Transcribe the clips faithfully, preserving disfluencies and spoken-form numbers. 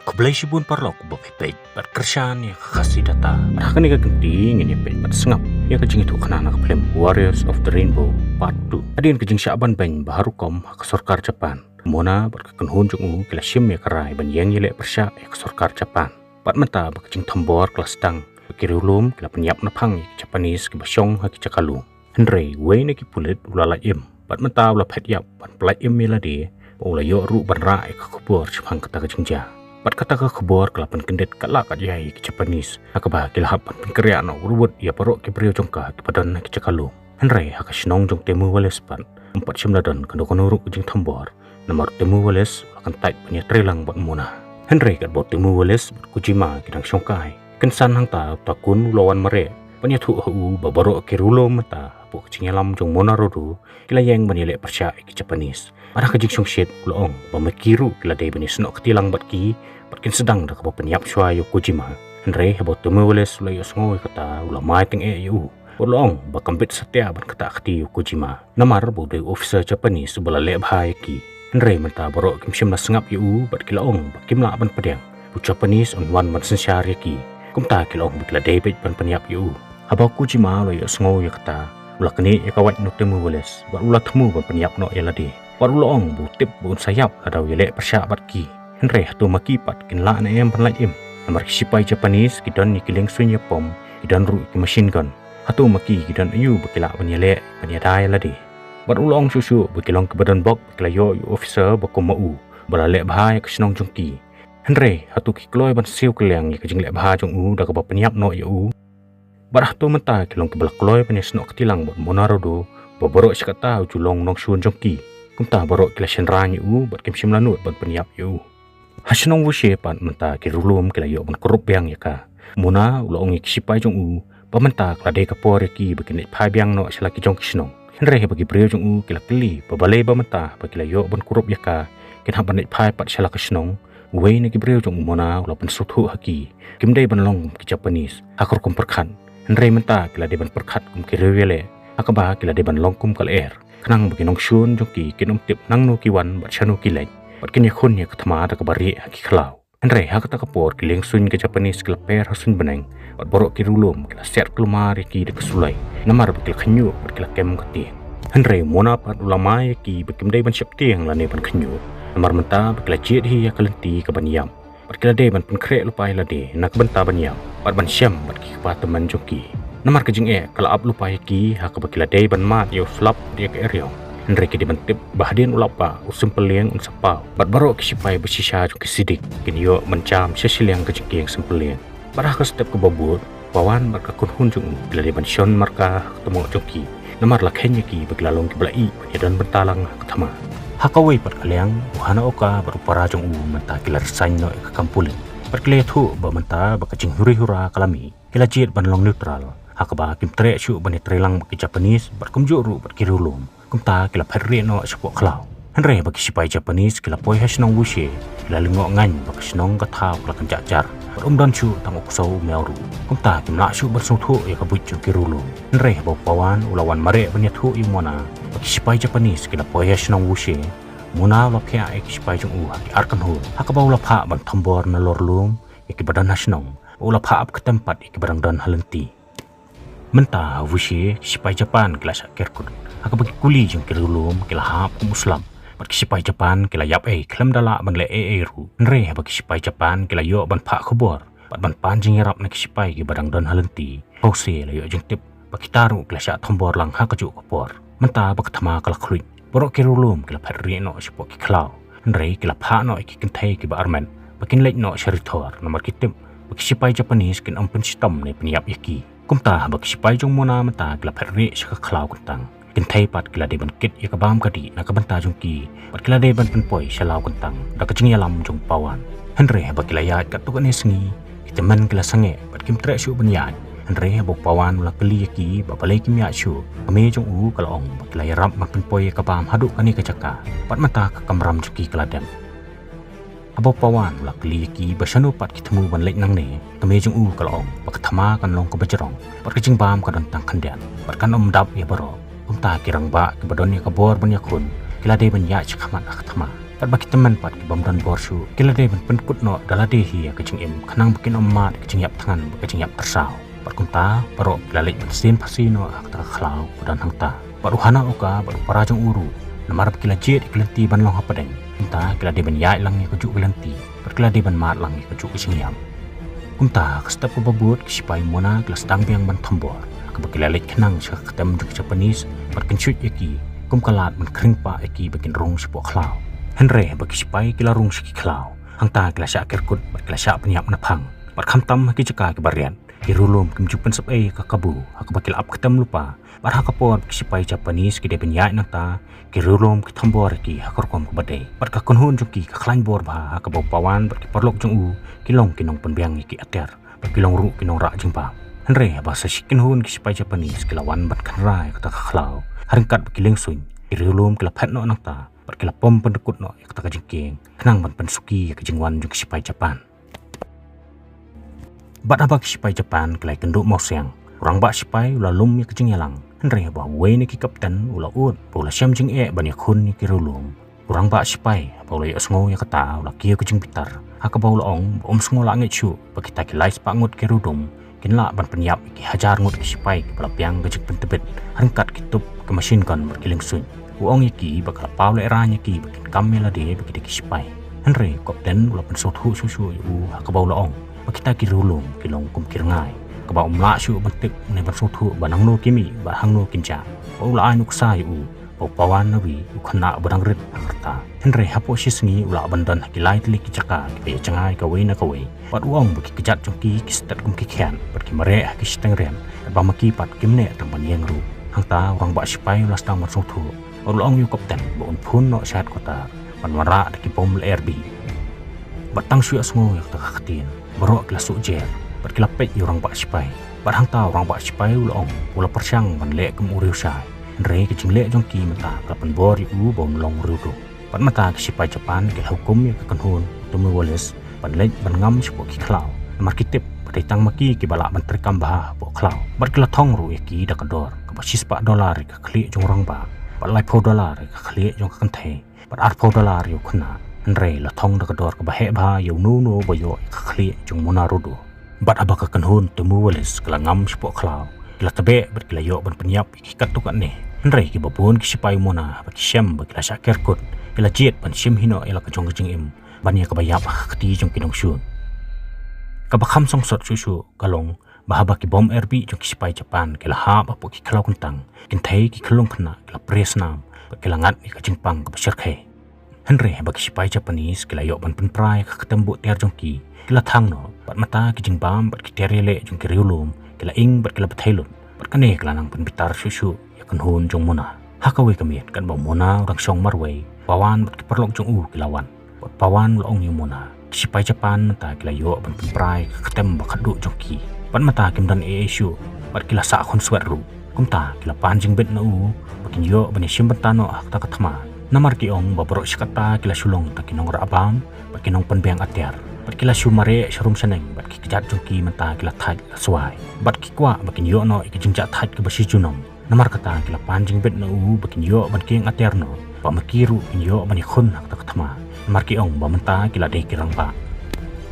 Khublei shibun paralok ba phi peit bad kyrshan ïa ka Khasi Data. Bad ha kane ka kynti ngin ïa peit bad sngap ïa ka jingïathuhkhana na ka film Warriors of the Rainbow Part two. Hadien ka jingshah ban beiñ ba ha rukom ha ka sorkar Japan, Mona bad ka kynhun jong u ki la shim ïa ka rai ban ïeng ïaleh pyrshah ïa ka sorkar Japan. Bad mynta ba ka jingthombor ka la sdang, ba ki riewlum ki la pynïap naphang ïa ki Japanese kiba shong ha ki jaka lum. Hynrei uwei na ki pulit u la lait im, bad mynta u la phet ïap ban pynlait im ïa lade, bad u la ïoh ruh ban rah ïa ka khubor shaphang kata ka jingjia. Bad kata ka khubor ka la pynkyndit katba lah katba ïa ki Japanese, ha kaba ki la hap ban pynkynriah noh ruh ïa baroh ki briew jong ka kiba don ha ki jaka lum. Hynrei ha ka shnong jong Temu Wallace pat, ym pat shym la don kano kano ruh ka jingthombor. Namar Temu Wallace u la kyntait ban ïatreilang bad Mona. Hynrei katba u Temu Wallace bad Kojima ki dang shongkai, kynsan hangta u Takun u la wan mareh ban ïathuh ha u ba baroh ki riewlum mynta hapoh ka jingïalam jong Mona Rodo ki la ïeng ban ïaleh pyrshah ïa ki Japanese. Bad ha ka jingshongshit u la ong ba ma ki ruh ki la dei ban ïasnoh kti lang bad ki, bad kin sdang da kaba pynïap shuwa ïa u Kojima. Hynrei haba u Temu Wallace u la ïohsngew ïa kata u la mai tyngeh ïa u, bad u la ong ba kam bit satia ban ktah kti ïa u Kojima, namar ba u dei u officer Japanese uba la leh bha ïa ki. Hynrei mynta baroh kim shym la sngap ïa u bad ki la ong ba kim lah ban pdiang ba u Japanese un wan ban synshar ïa ki. Kumta ki la ong ba ki la dei beit ban pynïap ïa u. Haba u Kojima u la ïohsngew ïa kata, u la knieh ïa ka wait na u Temu Wallace bad u la thmu ban pynïap noh ïa lade. Bad u la ong ba u tip ba un sa ïap lada u ïaleh pyrshah bad ki. Hynrei hato ma ki pat kin lah ne em ban lait im? Namar ki shipai Japanese ki don ïa ki liengsuiñ ïapom, ki don ruh ïa ki machine gun. Hato ma ki ki don aïu ba ki lah ban ïaleh ban ïada ïa lade? Bad u la ong shuh shuh ba ki long kiba donbok ba ki la ïoh ïa u officer ba kum ma u, ba la leh bha ïa ka shnong jong ki. Hynrei hato ki kloi ban siew kylliang ïa ka jingleh bha jong u da kaba pynïap noh ïa u? Bad hato mynta ki long kiba la kloi ban ïasnoh kti lang bad Mona Rodo, ba baroh shi katta u ju long nongshun jong ki? Kumta baroh ki la shynrang ïa u bad kim shym la nud ban pynïap ïa u. Ha shnong Wuxi pat mynta ki riewlum ki la ïoh ban kurup biang ïa ka. Mona u la ong ïa ki shipai jong u ba mynta ka la dei ka por ïa ki ba kin leit phai biang noh sha la ki jong ki shnong. Hynrei haba ki briew jong u ki la kylli ba balei ba mynta ba ki la ïoh ban kurup ïa ka, kin hap ban leit phai pat sha la ka shnong, uwei na ki briew jong u Mona u la pynsngewthuh ha ki, kim dei ban long ki Japanese ha ka rukom pyrkhat. Hynrei mynta ki la dei ban pyrkhat kum ki riewïaleh, ha kaba ki la dei ban long kum ka lyer, khnang ba ki nongshun jong ki kin ym tip nangno ki wan bad shano ki leit, bad kin ïakhun ïa ka thma da kaba rieh ha ki khlaw. Hynrei ha kata ka por ki liengsuiñ ka Japanese ki la per ha suiñ bneng, bad baroh ki riewlum ki la siat kulmar ïa ki da ka suloi, namar ba ki la khynñiuh bad ki la kem ka tieng. Hynrei u Mona pat u la mai ïa ki ba kim dei ban sheptieng lane ban khynñiuh, namar mynta ba ki la jied hi ïa ka lynti ka ban ïap, bad ki la dei ban pynkhreh lypa ïa lade na ka bynta ban ïap bad ban shem bad ki kpa tymmen jong ki. Namar ka jingeh ka la ap lypa ïa ki ha kaba ki la dei ban mad ïa u slap bad ïa ka eriong. Hynrei ki dei ban tip ba hadien u lap bah u sympeling un sa paw, bad baroh ki shipai ba shisha jong ki Sidik kin ïoh ban jam sha shiliang ka jingkieng sympeling. Bad ha ka step kaba bud, Pawan bad ka kynhun jong u ki la dei ban shon marka ha ka tmoh jong ki, namar la kheiñ ïa ki ba ki la long kiba la ïeh ban ïadon bynta lang ha ka thma. Ha kawei pat ka liang, u Hanaoka bad u para jong u mynta ki la resign noh ïa ka kam pulit, bad ki la ïathuh ba mynta ba ka jinghuri hura ka la mih, ki la jied ban long neutral, ha kaba kim treh shuh ban ïatreilang bad ki Japanese bad kumjuh ruh bad ki riewlum. Kumta ki la phet rieh noh shapoh khlaw. Hynrei haba ki shipai Japanese ki la poi ha shnong Wuxi, ki la lyngngoh ngaiñ ba ka shnong ka thaw ka la kynjah jar, bad um don shuh tang u ksew u miaw ruh. Kumta kim lah shuh ban sngewthuh ïa ka buit jong ki riewlum. Hynrei haba u Pawan u la wan mareh ban ïathuh ïa u Mona ba ki shipai Japanese ki la poi ha shnong Wuxi, u Mona u la phiah ïa ki shipai jong u ha ki ar kynhun, ha kaba u la phah ban thombor nalor lum ïa kiba don ha shnong, u la phah ap ktem pat ïa kiba dang don ha lynti. Mynta ha Wuxi, ki shipai Japan ki la shah ker kut, ha kaba ki kuli jong ki riewlum ki la hap kum u slap, bad ki shipai Japan ki la ïap ei khlem da lah ban leh ei ei ruh. Hynrei haba ki shipai Japan ki la ïoh ban phah khubor bad ban pan jingïarap na ki shipai kiba dang don ha lynti, Hose la ïoh jingtip ba kita ruh ki la shah thombor lang ha kajuh ka por. Mynta ba ka thma ka la khluit, baroh ki riewlum ki la phet rieh noh shapoh ki khlaw. Hynrei ki la phah noh ïa ki kynthei kiba armet ba kin leit noh sha ri thor, namar ki tip ba ki shipai Japanese kin ym pynshitom ne pynïap ïa ki. Kumta haba ki shipai jong u Mona mynta ki la phet rieh sha ka khlaw kyntang, ki kynthei pat ki la dei ban kit ïa ka bam ka dih na ka bynta jong ki, bad ki la dei ban pynpoi sha law kyntang da ka jingïalam jong u Pawan. Hynrei haba ki la ïaid katto katne sngi, ki tymmen ki la sangeh bad kim treh shuh ban ïaid. Hynrei haba u Pawan u la kylli ïa ki ba balei kim ïaid shuh, ka mei jong u ka la ong ba ki la ïarap ban pynpoi ïa ka bam haduh kane ka jaka, bad mynta ka kamram jong ki ka la dep. Haba u Pawan u la kylli ïa ki ba shano pat ki thmu ban leit nangne, ka mei jong u ka la ong ba ka thma kan long kaba jrong, bad ka jingbam ka don tang khyndiat, bad kan ym dap ïa baroh. Kumta ki rangbah kiba don ïa ka bor ban ïakhun ki la dei ban ïaid shakhmat ha ka thma. Katba ki tymmen pat ki bym don bor shuh, ki la dei ban pynkut noh da lade hi ïa ka jingim, khnang ba kin ym mad ïa ka jingïap thngan bad ka jingïap tyrsaw. Bad kumta baroh ki la leit ban sdien phasi noh ha kata ka khlaw ba don hangta. Bad u Hanaoka bad u para jong u ruh, namar ba ki la jied ïa ka lynti ban long hapdeng, kumta ki la dei ban ïaid lang ïa kajuh ka lynti bad ki la dei ban mad lang ïa kajuh ka jingïap. Kumta ha ka step kaba bud, ki shipai Mona ki la sdang biang ban thombor, ha kaba ki la leit khnang sha ka ktem jong ki Japanese bad kynshuit ïa ki, kum ka lad ban khring pah ïa ki ba kin rung shapoh khlaw. Hynrei haba ki shipai ki la rung sha ki khlaw, hangta ki la shah kerkut bad ki la shah pynïap naphang. Bad khamtam ha ki jaka kiba riat, ki riewlum kim ju pynsep ei ïa ka kabu, ha kaba ki la ap ktem lypa. Bad ha ka por ba ki shipai Japanese ki dei ban ïaid nangta, ki riewlum ki thombor ïa ki ha ka rukom kaba dei. Bad ka kynhun jong ki ka khlaiñ bor bha, ha kaba u Pawan bad ki paralok jong u ki long ki nongpynbiang ïa ki atiar, bad ki long ruh ki nongrah jingbam. Hynrei haba sa shi kynhun ki shipai Japanese ki la wan ban kynra ïa kata ka khlaw, ha ryngkat bad ki liengsuiñ, ki riewlum ki la phet noh nangta bad ki la pom pynkut noh ïa kata ka jingkieng, khnang ban pynsuki ïa ka jingwan jong ki shipai Japan. Bad haba ki shipai Japan ki la ïakynduh mawsiang, u rangbah shipai u la lum ïa ka jingïalang. Hynrei haba uwei na ki kapten u la ud ba u la shem jingeh ban ïakhun ïa ki riewlum, u rangbah shipai haba u la ïohsngew ïa kata u la kiew ka jingbitar, ha kaba u la ong ba um sngew lah ngeit shuh ba kita ki lai spah ngut ki riewdum kin lah ban pynïap ïa ki hajar ngut ki shipai kiba la biang ka jingpyntbit, ha ryngkat ki tup, ki machine gun bad ki liengsuiñ. U ong ïa ki ba ka la paw lehraiñ ïa ki ba kin kam ïa lade ba ki dei ki shipai. Hynrei u kapten u la pynsngewthuh shuh shuh ïa u, ha kaba u la ong ba kita ki riewlum ki long kum ki rngai, kaba um lah shuh ban tip ne ban sngewthuh ba nangno ki mih bad hangno kin jah. Ba u la ai nuksa ïa u ba u Pawan Nawi u khynnah ba dang rit ha ka rta. Hynrei hapoh shi sngi u lah ban don ha ki lai tylli ki jaka kiba ïajngai kawei na kawei. Bad u ong ba ki kjat jong ki ki stet kum ki khian bad ki mareh ha ki shiteng riat, bad ba ma ki pat kim neh tang ban ïeng ruh. Hangta u rangbah shipai u la sdang ban sngewthuh, bad u la ong ïa u kapten ba un phone noh sha headquarter ban wanrah da ki bom la R B. Bad tang shu ïohsngew ïa kata ka ktien, baroh ki la suh jer bad ki la peit ïa u rangbah shipai. Bad hangta u rangbah shipai u la ong, u la pyrshang ban leh kum u riewshai. Hynrei ka jingleh jong ki mynta ka la pynbor ïa u ba un long u riewdum. Bad mynta ki shipai Japan ki la hukum ïa ka kynhun Tumuwalis ban leit ban ngam shapoh ki khlaw, namar ki tip ba dei tang ma ki kiba lah ban treikam bha hapoh khlaw. Bad ki la thong ruh ïa ki da ka dor kaba shispah dollar ïa ka khlieh jong u rangbah, bad laiphew dollar ïa ka khlieh jong ka kynthei, bad arphew dollar ïa u khynnah. Hynrei la thong da ka dor kaba heh bha ïa uno uno ba ïoh ïa ka khlieh jong u Mona Rudo. Bad haba ka kynhun Tumuwalis ka la ngam shapoh khlaw, ki la tbeh bad ki la ïoh ban pynïap ïa ki katto katne. Hynrei kiba bun ki shipai Mona haba ki shem ba ki la shah kerkut, ki la jied ban shim hi noh ïa la ka jong ka jingim ban ïa kaba ïap ha ka kti jong ki nongshun. Kaba kham songsot shuh shuh ka long ba haba ki bom R B jong ki shipai Japan ki la hap hapoh ki khlaw kyntang, kynthei ki khyllung khynnah ki la prie snam bad ki la ngat ïa ka jingpang kaba shyrkhei. Hynrei haba ki shipai Japanese ki la ïoh ban pynpra ïa ka ktem buh tiar jong ki, ki la thang noh, bad mynta ki jingbam bad ki tiar ïaleh jong ki riewlum ki la ing bad ki la bthei lut. Bad kane ka la nang pynbitar shuh shuh ïa ka kynhun jong Mona. Ha kawei ka miet katba u Mona u dang shong marwei, Pawan bad ki paralok jong u ki la wan. Bad Pawan u la ong ïa u Mona, ki shipai Japan mynta ki la ïoh ban pynpra ïa ka ktem ba khatduh jong ki. Bad mynta kim don ei ei shuh, bad ki la sah khunswet ruh. Kumta ki la pan jingbit na u ba kin ïoh ban ïashim bynta noh ha kata ka thma. Namar ki ong ba baroh shi katta ki la shu long tang ki nongrah bam bad ki nongpynbiang atiar, bad ki la shu mareh sharum shaneng, bad ki kjat jong ki mynta ki la thait la swai. Bad ki kwah ba kin ïoh noh ïa ka jingjahthait kaba shi junom. Namar kata ki la pan jingbit na u ba kin ïoh ban kieng atiar noh, ba ma ki ruh kin ïoh ban ïakhun ha kata ka thma. Namar ki ong ba mynta ki la dei ki rangbah.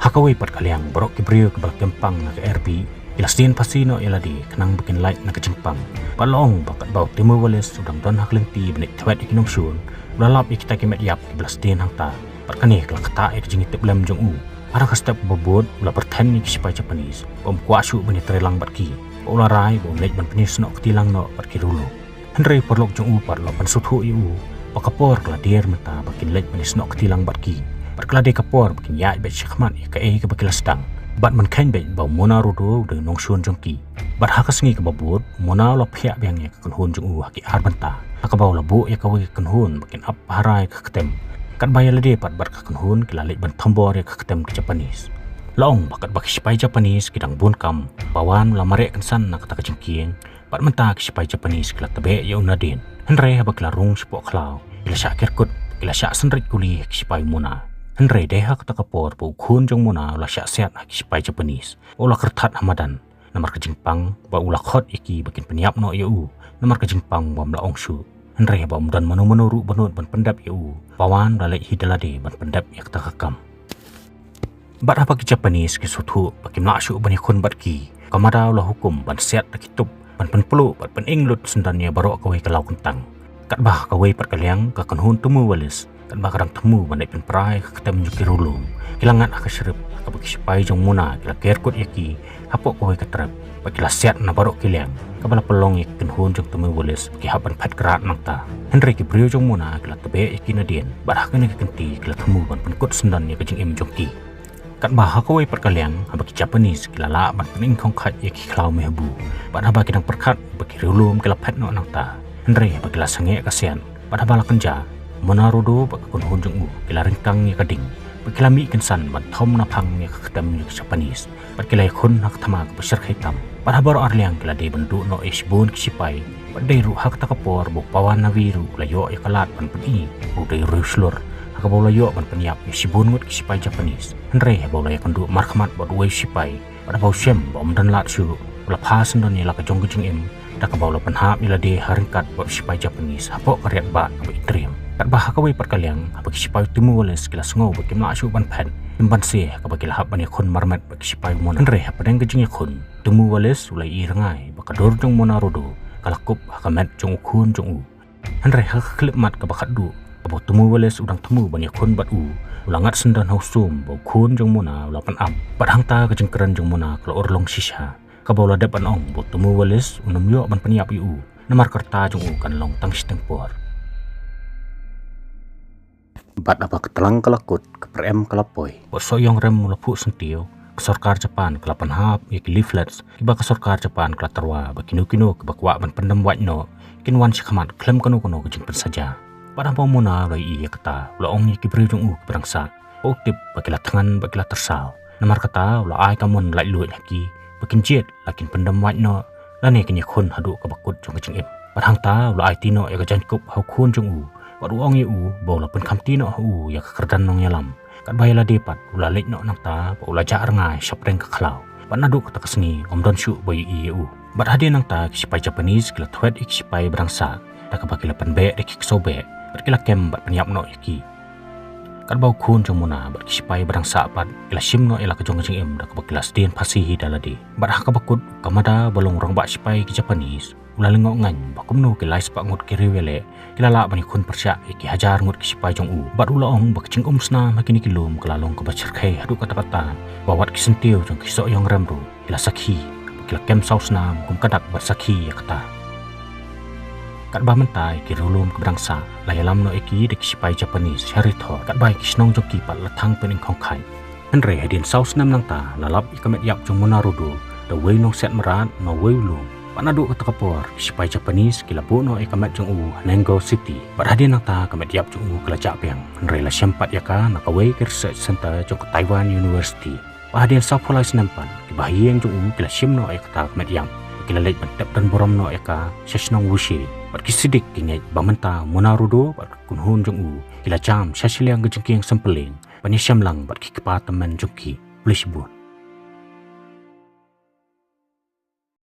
Ha kawei pat ka liang, baroh ki briew kiba la kem pang na ka R B ki la sdien phasi noh ïa lade khnang ba kin lait na ka jingpang. Bad la ong ba katba u Tumuwalis u dang don ha ka lynti ban leit thwet ïa ki nongshun, u la lap ïa kita ki met ïap kiba la sdien hangta. Bad kane ka la ktah ïa ka jingïatiplem jong u. Ha ka step ba bud u la pyrthen ïa ki shipai Japanese ba um kwah shuh ban ïatreilang bad ki, ba u la rai ba un leit ban pynïasnoh kti lang noh bad ki riewlum. Hynrei u paralok jong u pat u la pynsngewthuh ïa u ba ka por ka la dier mynta ba kin leit ban ïasnoh kti lang bad ki, bad ka la dei ka por ba kin ïaid beit shakhmat ïa kaei kaba ki la sdang. Bad mynkheiñ beit ba u Mona Rudo u dei u nongshun jong ki. Bad ha ka sngi kaba bud u Mona u la phiah biang ïa ka kynhun jong u ha ki ar bynta, ha kaba u la buh ïa kawei ka kynhun ba kin ap pahara ïa ka ktem. Katba ïa lade pat bad ka kynhun ki la leit ban thombor ïa ka ktem ki Japanese. La ong ba katba ki shipai Japanese ki dang bun kam, Pawan u la mareh kynsan na kata ka jingkieng. Bad mynta ki shipai Japanese ki la tbeh ïa u nadien. Hynrei haba ki la rung shapoh khlaw, ki la shah kerkut, ki la shah synreit kuli ha ki shipai Mona. Hynrei dei ha kata ka por ba u khun jong Mona u la shah siat ha ki shipai Japanese, ba u la kyrthat ha madan. Namar ka jingpang ba u la khot ïa ki ba kin pynïap noh ïa u, namar ka jingpang ba um la ong shuh. Hynrei haba ym don mano mano ruh ba nud ban pyndep ïa u, Pawan u la leit hi da lade ban pyndep ïa kata ka kam. Bad haba ki Japanese ki sngewthuh ba kim lah shuh ban ïakhun bad ki, u Kamada u la hukum ban siat da ki tup ban pynpluh bad pynïeng lut syndon ïa baroh kawei ka law kyntang. Katba ha kawei pat ka liang ka kynhun Tumuwalis, katba ka dang thmu ban leit pynpra ïa ka ktem jong ki riewlum, ki la ngat ha ka shrip, ha kaba ki sipai jong Mona ki la ker kut ïa ki hapoh kawei ka trep bad ki la siat na baroh ki liang, kaba la pynlong ïa ki kynhun jong Tumuwalis ba ki hap ban phet krad nangta. Hynrei ki briew jong Mona ki la tbeh ïa ki nadien bad ha kane ka kynti ki la thmu ban pynkut syndon ïa ka jingim jong ki. Katba ha kawei pat ka liang, haba ki Japanese ki la lah ban pynïeng khongkhait ïa ki khlaw mehbu, bad haba ki dang pyrkhat ba ki riewlum ki la phet noh nangta, hynrei haba ki la sangeh ka siat bad haba la kynja, Mona Rudo bad ka kynhun jong u ki la ryngkang ïa ka ding bad ki la mih kynsan ban thom naphang ïa ka ktem jong ki Japanese bad ki la ïakhun ha ka thma kaba shyrkhei tam. Bad ha baroh arliang ki la dei ban duh noh ïa shibun ki sipai, bad dei ruh ha kata ka por ba u Pawan Navi ruh u la ïoh ïa ka lad ban pyni ba u dei u riewshlur, ha kaba u la ïoh ban pynïap ïa shibun ngut ki sipai Japanese. Hynrei haba u la ïakynduh markhmat bad uwei u sipai, bad haba u shem ba um don lad shuh, u la phah syndon ïa la ka jong ka jingim, da kaba u la pynhap ïa lade ha ryngkat bad u sipai Japanese hapoh ka riat bah kaba itriem. Katba ha kawei pat ka liang, haba ki sipai Tumuwalis ki la sngew ba kim lah shuh ban phet, kim banse ha kaba ki la hap ban ïakhun marmet bad ki sipai Mona. Hynrei hapdeng ka jingïakhun, Tumuwalis u la ïohi rngai ba ka dur jong Mona Rudo ka la kup ha ka met jong u khun jong u. Hynrei ha ka khyllipmat kaba khatduh, haba u Tumuwalis u dang thmu ban ïakhun bad u, u la ngat syndon ha u sum ba u khun jong Mona u la pynap. Bad hangta ka jingkren jong Mona ka la urlong shisha, kaba u la dep ban ong ba u Tumuwalis un ym ïoh ban pynïap ïa u, namar ka rta jong u kan long tang shiteng por. Bad haba ka tlang ka la kut, ka pyrem ka la poi, bad u Sohiong Rem u la phuh syntiew, ka sorkar Japan ka la pynhap ïa ki leaflets kiba ka sorkar Japan ka la tyrwa ba kino kino kiba kwah ban pyndem wait noh kin wan shakhmat khlem kano kano ka jingpynsaja. Bad haba u Mona u la ïohi ïa kata, u la ong ïa ki briew jong u kiba dang sah ba u tip ba ki la thngan bad ki la tyrsaw. Namar kata u la ai ka mon laitluid ha ki ba kin jied la kin pyndem wait noh, lane kin ïakhun haduh kaba kut jong ka jingim. Bad hangta u la aiti noh ïa ka jaiñkup ha u khun jong u, bad u ong ïa u ba u la pynkhamti noh ha u ïa ka kyrdan nongïalam, katba ïa lade pat u la leit noh nangta bad u la jah rngai shapdeng ka khlaw. Bad naduh kata ka sngi ym don shuh ba ïohi ïa u. Bad hadien nangta ki sipai Japanese ki la thwet ïa ki sipai ba dang sah, da kaba ki la pynbeh da ki ksew beh, bad ki la kem bad pynïap noh ïa ki. Katba u khun jong Mona bad ki sipai ba dang sah pat ki la shim noh ïa la ka jong ka jingim, da kaba ki la sdien phasi hi da lade. Bad ha kaba kut, u Kamada ba long rangbah sipai ki Japanese u la lyngngoh ngaiñ ba kumno ki lai spah ngut ki riewïaleh ki la lah ban ïakhun pyrshah ïa ki hajar ngut ki sipai jong u. Bad u la ong ba ka jingumsnam ha kine ki lum ka la long kaba shyrkhei haduh katta katta, ba wat ki syntiew jong ki Sohiong Rem ruh ki la sakhi, ki la kem saw snam kum ka dak ban sakhi ïa kata. Katba mynta ïa ki riewlum kiba dang sah la ïalam noh ïa ki da ki sipai Japanese sha ri thor, katba ïa ki shnong jong ki pat la thang pynïeng khongkhait. Hynrei hadien saw snem nangta la lap ïa ka met ïap jong Mona Rudo da uwei u nongsiat mrad na uwei u lum. Bad naduh kata ka por ki sipai Japanese ki la buh noh ïa ka met jong u ha Nengo City. Bad hadien nangta ka met ïap jong u ka la jah biang, hynrei la shem pat ïa ka na kawei ka research center jong ka Taiwan University. Bad hadien sawphew lai snem pat, kiba ha ïing jong u ki la shim noh ïa kata ka met ïap, bad ki la leit ban tep don burom noh ïa ka sha shnong Wuxi. Bad ki sdiek ki ngeit ba mynta u Mona Rudo bad ka kynhun jong u ki la jam sha shiliang ka jingkieng sympeling ban ïashem lang bad ki kpa tymmen jong ki. Khublei shibun.